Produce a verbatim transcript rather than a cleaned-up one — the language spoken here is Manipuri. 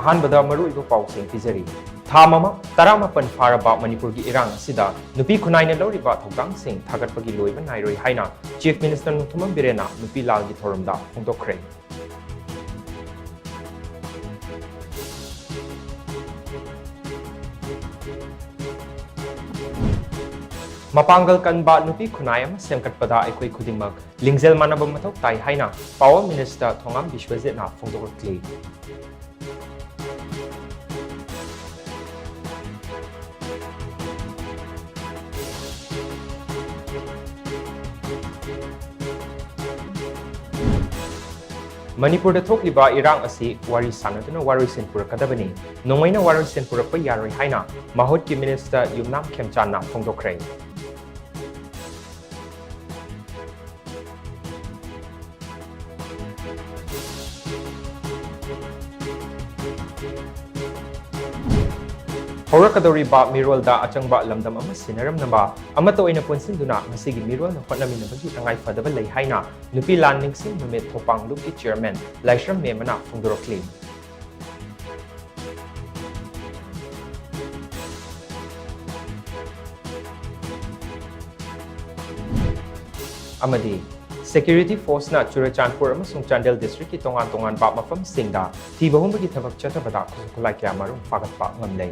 ꯑꯍꯥꯟꯕꯗ ꯃꯔꯨꯑꯣꯏꯕ ꯄꯥꯎꯁꯤꯡ ꯄꯤꯖꯔꯤ꯫ ꯊꯥ ꯃꯃ-, ꯇꯔꯥꯃꯥꯄꯟ ꯐꯥꯔꯕ ꯃꯅꯤꯄꯨꯔꯒꯤ ꯏꯔꯥꯡ ꯑꯁꯤꯗ ꯅꯨꯄꯤ ꯈꯨꯟꯅꯥꯏꯅ ꯂꯧꯔꯤꯕ ꯊꯧꯗꯥꯡꯁꯤꯡ ꯊꯥꯒꯠꯄꯒꯤ ꯂꯣꯏꯕ ꯅꯥꯏꯔꯣꯏ ꯍꯥꯏꯅ Chief Minister ꯅꯣꯡꯊꯣꯝꯕꯝ ꯕꯤꯔꯦꯟꯅ ꯅꯨꯄꯤ ꯂꯥꯜꯒꯤ ꯊꯧꯔꯝꯗ ꯐꯣꯡꯗꯣꯛꯈ꯭ꯔꯦ꯫ ꯃꯄꯥꯡꯒꯜ ꯀꯟꯕ ꯅꯨꯄꯤ ꯈꯨꯟꯅꯥꯏ ꯑꯃ ꯁꯦꯝꯒꯠꯄꯗ ꯑꯩꯈꯣꯏ ꯈꯨꯗꯤꯡꯃꯛ ꯂꯤꯡꯖꯦꯜ ꯃꯥꯟꯅꯕ ꯃꯊꯧ ꯇꯥꯏ ꯍꯥꯏꯅ Power Minister ꯊꯣꯉꯥꯝ ꯕꯤꯁ꯭ꯋꯖꯤꯠꯅ ꯐꯣꯡꯗꯣꯛꯂꯛꯂꯤ꯫ ꯃꯅꯤꯄꯨꯔꯗ ꯊꯣꯛꯂꯤꯕ ꯏꯔꯥꯡ ꯑꯁꯤ ꯋꯥꯔꯤ ꯁꯥꯟꯅꯗꯨꯅ ꯋꯥꯔꯣꯏꯁꯤꯟ ꯄꯨꯔꯛꯀꯗꯕꯅꯤ꯫ ꯅꯣꯡꯃꯩꯅ ꯋꯥꯔꯣꯏꯁꯤꯟ ꯄꯨꯔꯛꯄ ꯌꯥꯔꯣꯏ ꯍꯥꯏꯅ ꯃꯍꯨꯠꯀꯤ Minister ꯌꯨꯝꯅꯥꯝ ꯈꯦꯝꯆꯥꯟꯅ ꯐꯣꯡꯗꯣꯛꯈ꯭ꯔꯦ꯫ ꯍꯧꯔꯛꯀꯗꯧꯔꯤꯕ ꯃꯤꯔꯣꯜꯗ ꯑꯆꯪꯕ ꯂꯝꯗꯝ ꯑꯃ ꯁꯤꯟꯅꯔꯝꯅꯕ ꯑꯃꯠꯇ ꯑꯣꯏꯅ ꯄꯨꯟꯁꯤꯟꯗꯨꯅ ꯉꯁꯤꯒꯤ ꯃꯤꯔꯣꯜꯅ ꯍꯣꯠꯅꯃꯤꯟꯅꯕꯒꯤ ꯇꯉꯥꯏ ꯐꯗꯕ ꯂꯩ ꯍꯥꯏꯅ ꯅꯨꯄꯤ ꯂꯥꯟ ꯅꯤꯡꯁꯤꯡ ꯅꯨꯃꯤꯠ ꯊꯧꯄꯥꯡ ꯂꯨꯞꯀꯤ Chairman ꯂꯥꯏꯁ꯭ꯔꯝ ꯃꯦꯝꯃꯅ ꯐꯣꯡꯗꯣꯔꯛꯂꯤ꯫ ꯑꯃꯗꯤ Security Forceꯅ ꯆꯨꯔꯆꯥꯟꯄꯨꯔ ꯑꯃꯁꯨꯡ ꯆꯥꯟꯗꯦꯜ districtꯀꯤ ꯇꯣꯉꯥꯟ ꯇꯣꯉꯥꯟꯕ ꯃꯐꯝꯁꯤꯡꯗ ꯊꯤꯕ ꯍꯨꯝꯕꯒꯤ ꯊꯕꯛ ꯆꯠꯊꯕꯗ ꯈꯨꯠꯁꯨ ꯈꯨꯠꯂꯥꯏ ꯀꯌꯥ ꯃꯔꯨꯝ ꯐꯥꯒꯠꯄ ꯉꯝꯂꯦ꯫